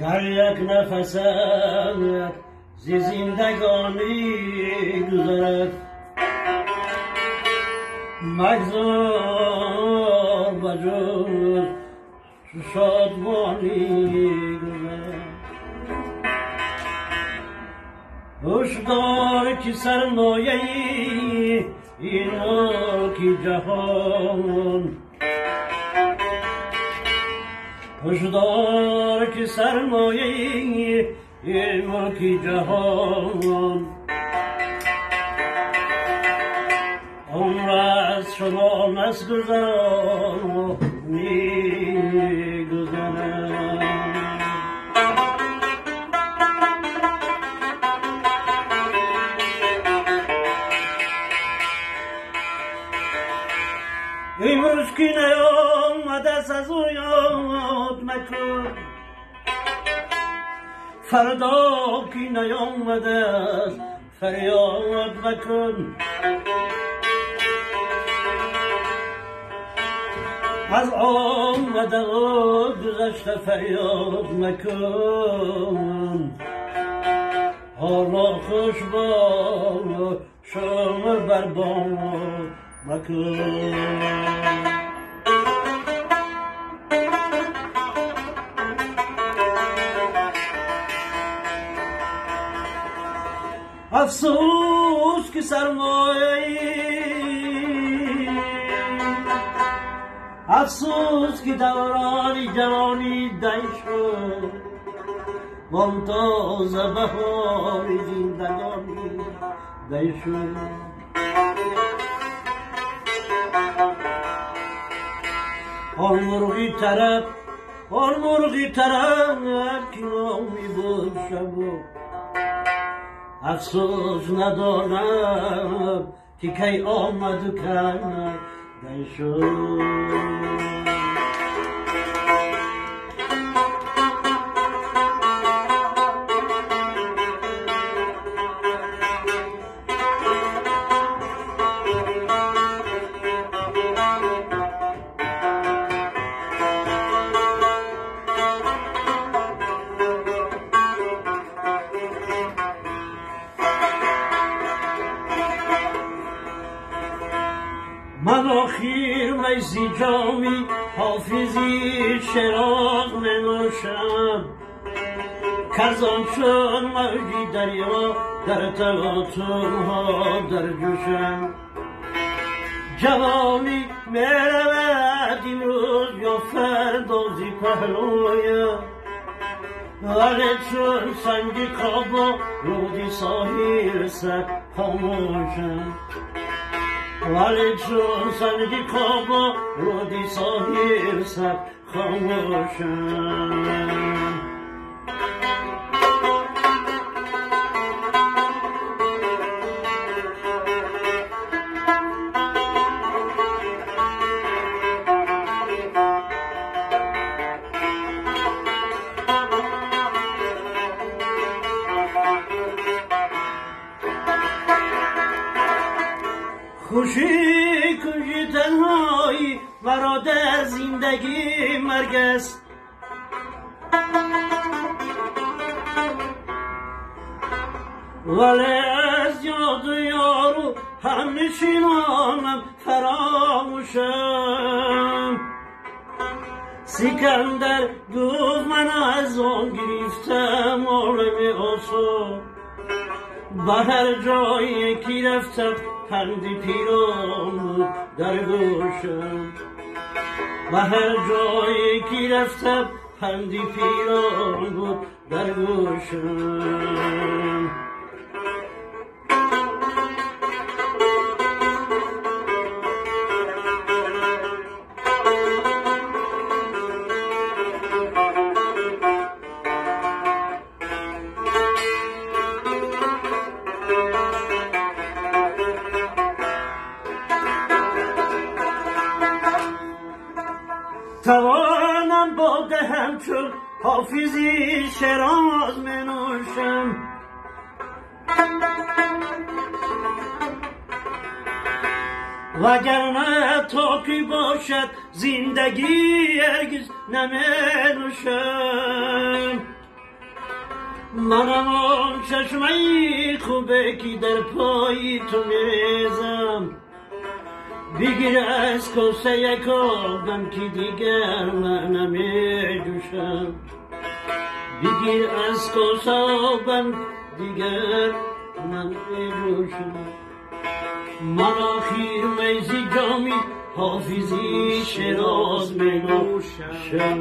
Гар як нафасат зи зиндагонӣ гузарад, магзор ба ҷуз шодмонӣ гузарад. Ҳушдор ки сармояи ин мулки ҷаҳон, ҳушдор ки сармояи ин мулки ҷаҳон, умр аз шумо насгузарон мегузарад. Имрӯз ки наёмадааст аз ӯ ёд макун, фардо ки наёмадааст фарёд макун. Аз омадаву гузашта фарёд макун, ҳоло хуш бош, шумр бар бод макун. Афсӯс ки сармояи, афсӯс ки даврони ҷавонӣ дай шуд, вон тоза баҳори зиндагонӣ дай шуд. Он мурғи тараб, он мурғи тараб ки номи буд шабу, афсӯс надонам ки кай омаду кай дай шуд. Ман охир мейзи ҷоми ҳофизи чароғ менӯшам, казон чун мавҷи дарё дар талотумҳо дар ҷӯшам. Ҷавонӣ меравад имрӯз ё фардо зи паҳлӯям, вале чун санги кобо рӯди соҳил сар хомӯшам, вале чун санги кобо рӯди соҳил сар хомӯшам. Хушӣ кунҷи танҳоӣ маро дар зиндагӣ марг аст, вале аз ёду ёру ҳамнишинонам фаромӯшам. Сикандар гуфт ман аз он гирифтам олами осон, ба ҳар ҷое ки рафтам панди пирон буд дар гӯшам, ба ҳар ҷое ки рафтам панди пирон буд дар гӯшам. Тавонам бода ҳамчун ҳофизи Шероз менӯшам, вагарна то ки бошад зиндагӣ ҳаргиз наменӯшам. Манам он чашмаи хубе ки дар пои ту мерезам. Бигир аз коса як обам ки дигар ман намеҷӯшам. Бигир аз коса обам дигар ман намеҷӯшам. Ман охир мези ҷоми Ҳофизи Шероз менӯшам.